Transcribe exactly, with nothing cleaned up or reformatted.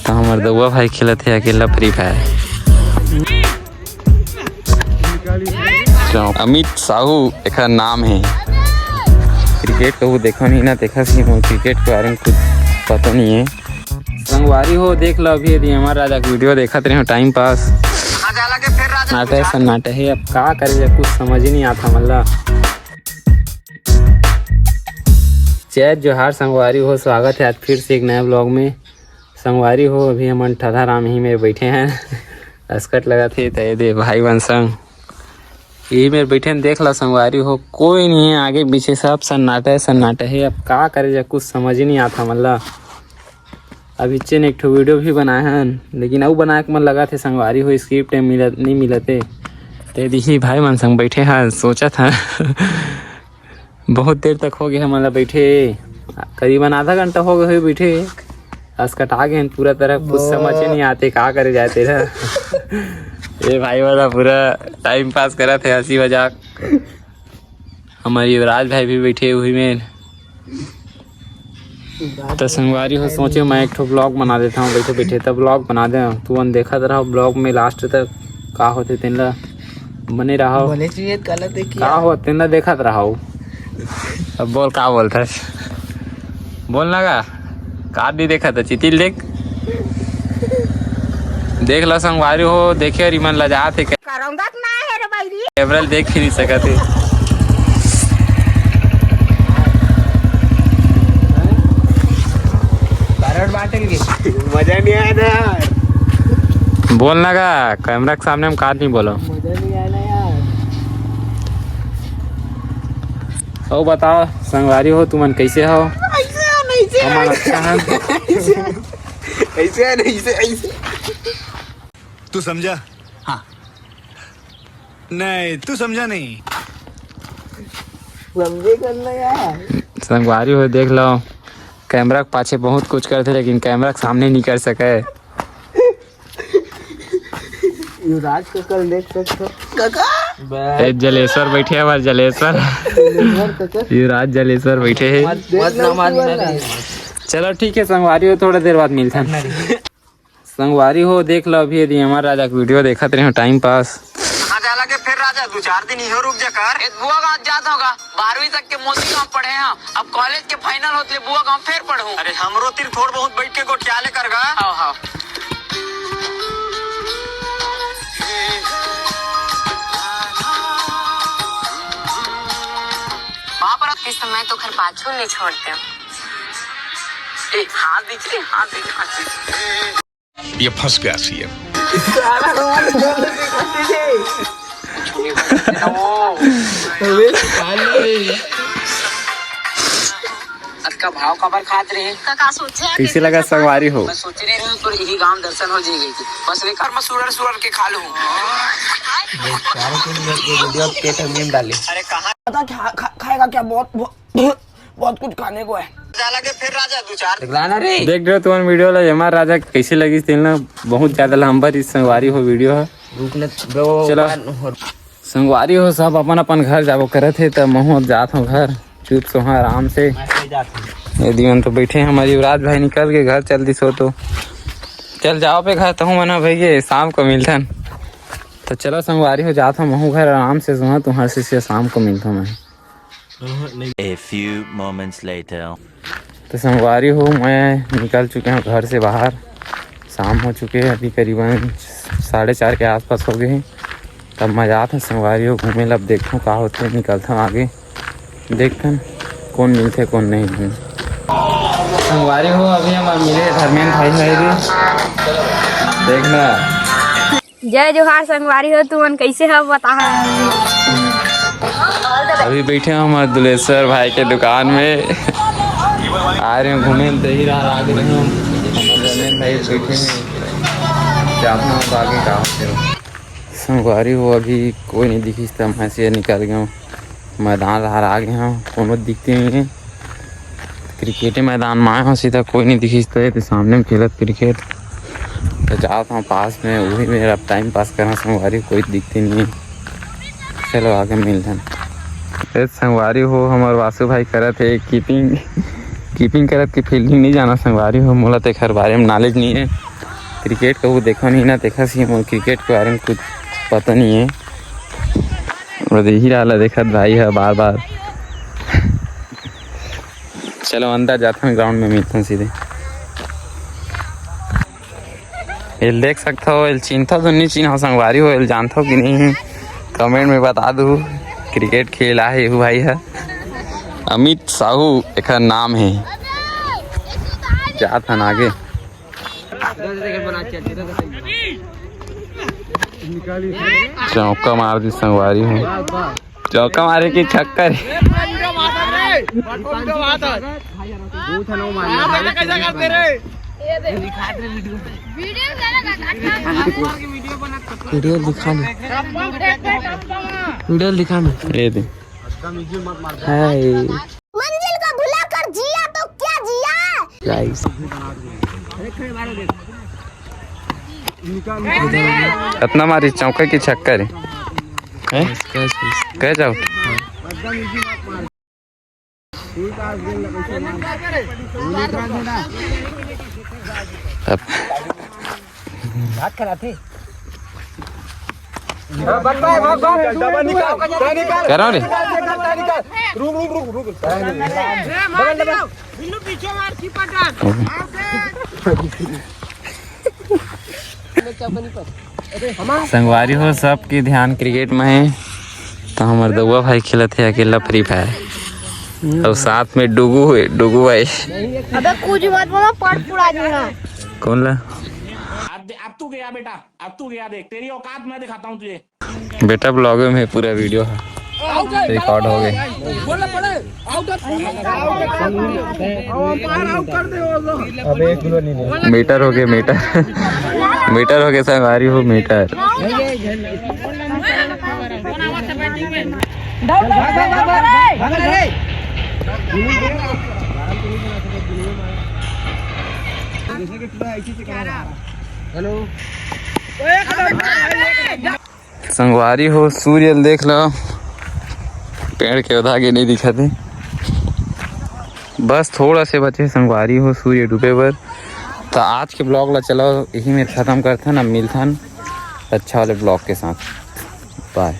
हमर दउआ भाई खेलत हे अकेला Free Fire। अमित साहू एकर नाम हे। क्रिकेट कहूँ देखो नहीं ना, देखा सी मोर क्रिकेट के बारे में कुछ पता नहीं है। संगवारी हो, देख लो अभी यदि हमार राजा के वीडियो देखत रहे हो, टाइम पास। नाटा सन्नाटा है, अब का करे जा, कुछ समझ ही नहीं आता हमला। जय जोहार संगवारी हो, स्वागत है आज फिर से एक नया व्लॉग में। संगवारी हो, अभी हमन ठधा राम ही में बैठे हैं। अस्कट लगा थे, तो ये दे भाई बन संग यही मेर बैठे हैं, देख ला संगवारी हो, कोई नहीं है आगे पीछे, सब सन्नाटा है, सन्नाटा है। अब का करे जा, कुछ समझ ही नहीं आता हमला। अभी चेन एक ठो वीडियो भी बनाए हन, लेकिन अउ बनाए के मन लगा थे संगवारी हो, स्क्रिप्ट मिलत नहीं मिलते। ते दिही भाई मन संग बैठे हैं, सोचा था बहुत देर तक हो गया हमन ला बैठे, करीबन आधा घंटा हो गए बैठे। अस्कटा गए हैं पूरा तरह, कुछ समझ ही नहीं आते का करे जाए तेरा। ये भाई वाला पूरा टाइम पास करा थे, हंसी मजाक। हमारे युवराज भाई भी बैठे हुई में। तो संगवारी हो, सोचे मैं एक ठो व्लॉग बना देता हूँ बैठे बैठे, तब व्लॉग बना दे। तू मन देखत रहो व्लॉग में लास्ट तक, का होते तेन ला बने रहो। बोले चाहिए, गलत है का क्या? हो तेन ला देखत रहो। अब बोल, का बोलथस? बोल ना गा, का नहीं देखा था? चितिल देख, देख ला संगवारी हो, देखे और इमन ला जात है। करौंदा के ना है रे बैरी। कैमरा देख ही नहीं सकत है। कारड बाटल के मजा नहीं आया ना यार। बोल ना गा, कैमरा के सामने हम का नहीं बोलो। मजा नहीं आया ना यार। ओ बताओ संगवारी हो, तुमन कैसे हो? ऐसे हो, नहीं से हमन अच्छा हन। ऐसे है, नहीं से, ऐसे। तू समझा? हाँ। नहीं, तू समझा नहीं। समझे कर ले यार। संगवारी हो, देख लो, कैमरा के पाछे बहुत कुछ करते, लेकिन कैमरा के सामने नहीं कर सके। युवराज का कल देख सकते हो। काका। ए, जलेश्वर बैठे हमारे, जलेश्वर। युवराज जलेश्वर बैठे हैं। मत, मत ना मार, ना रे। चलो ठीक है संगवारी हो, थोड़ा देर बाद मिलते हैं। संगवारी हो, देख लो अभी यदि हमार राजा के वीडियो देखत रहे हो, टाइम पास। कहाँ जाए लगे फिर राजा, दो चार दिन इहो रुक जा कर। ए, बुआ गाँव जात होगा, बारहवीं तक के मोती गाँव पढ़े हैं। अब कॉलेज के फाइनल होत ले बुआ गाँव फिर पढ़ूं। अरे हमरो तीर थोड़ बहुत बैठ के गोठिया ले कर गा। हाव, हाव। वहाँ पर इस समय तो घर पाछू नहीं छोड़ते। ए, हाथ दीजिए, हाथ दीजिए, हाथ दीजिए। ये फंस गया सीएम। अतका भाव काबर खात रहे? का, का सोचे? कैसे लगा संगवारी हो? मैं सोच रहे हूँ, पर यही गांव दर्शन हो जाएगी। बस लेकर मैं सुरर सुरर के खा लूँ। वीडियो के टाइम में डाले। अरे कहाँ? पता क्या खा-, खाएगा क्या? बहुत, बहुत बहुत कुछ खाने को है। जा लगे फिर राजा दो चार। देख ला ना रे। देख रहे हो तुमन वीडियो ला, हमार राजा के कैसे लगिस तेन ला, बहुत ज्यादा लंबा रिस संगवारी हो वीडियो ह। रुक न ब्रो, चलो। संगवारी हो, सब अपन अपन घर जाबो करत हे, त महूं अब जात हूँ घर, चुप सोहा आराम से। मैं कहीं जात हूँ। ये दीवन तो बैठे हैं, हमारे युवराज भाई निकल के घर चल दिस हो तो। चल जाओ पे घर, तहूँ मना भैया, शाम को मिलथन। तो चलो संगवारी हो, जात हूँ महूं घर आराम से सोहा, तुम्हारे से शाम को मिलता हूँ मैं। A few moments later. तो संगवारी हो, मैं निकल चुके हूँ घर से बाहर। शाम हो चुके हैं, अभी करीबन साढ़े चार के आसपास हो गए हैं। तब मैं जात हूँ संगवारी हो घूमे ला, अब देखता हूँ का होते, निकलता हूँ आगे, देखता हूँ कौन मिलते कौन नहीं। संगवारी हो, अभी हम मिले धर्मेंद्र भाई है भी, देखना। जय जोहार संगवारी हो, तुमन कैसे हो बताहा? अभी बैठे हैं हमारे दुलेश्वर भाई के दुकान में, आ रहे हैं घूमे, दही रहा आगे में हम, हमारे रमेन भाई बैठे हैं, क्या अपना आगे का होते हो। संगवारी हो, अभी कोई नहीं दिखिस, त मैं से निकल गया हूँ, मैदान रहा आगे हम, कोनो दिखते नहीं है। क्रिकेटे मैदान में आए हो, सीधा कोई नहीं दिखिस, तो ये तो सामने में खेलत क्रिकेट। तो जात हूँ पास में, वही मेरा टाइम पास करना संगवारी, कोई दिखते नहीं है। चलो आगे मिलते हैं। ए संगवारी हो, हमार वासु भाई करत है कीपिंग। कीपिंग करत के फील्डिंग नहीं जाना संगवारी हो, मोला तेखर बारे में नॉलेज नहीं है। क्रिकेट कहूँ देखो नहीं ना, तेखर से मोला क्रिकेट के बारे में कुछ पता नहीं है। बस यही रहला देखत भाई है बार बार। चलो अंदर जाथन, ग्राउंड में मिलथन सीधे। एल देख सकथव, एल चिन्हथव तो नहीं चिन्हव संगवारी हो, एल जानथव कि नहीं, कमेंट में बता दू। क्रिकेट खेल आहे एहू भाई ह, अमित साहू एकर नाम हे। जात हन आगे। चौका मार दी संगवारी हो। चौका मारे कि छक्का रे? वीडियो दिखा ले, वीडियो दिखा ले। ये दे। हाय। मंजिल को भुलाकर जिया तो क्या जिया? गाइस। कितना मारी चौका कि छक्का रे? हैं? Catch out. अब बात कराथे। करो रे। रुक, रुक, रुक, रुक। बिल्लू पीछे मार, कीपर डाल। संगवारी हो, सबके ध्यान क्रिकेट में हे, तो हमर दउआ भाई खेलत हे अकेला फ्री फायर, और साथ में डुगू हे, डुगू भाई। अबे कुछ मत बोलो, पट पुड़ा दूंगा। कौन ला? अब, अब तू गया बेटा, अब तू गया, देख तेरी औकात मैं दिखाता हूँ तुझे। बेटा, ब्लॉग में पूरा वीडियो है, रिकॉर्ड हो गए। मीटर हो गए, मीटर। मीटर हो गए, संगवारी हो, मीटर। हेलो। संगवारी हो, सूर्य ल देख लो, पेड़ के ओधा के नहीं दिखत हे। बस थोड़ा से बचे संगवारी हो सूर्य डूबे बर। तो आज के ब्लॉग ला चलो यही में खत्म करथन, अब मिलथन अच्छा वाले ब्लॉग के साथ। बाय।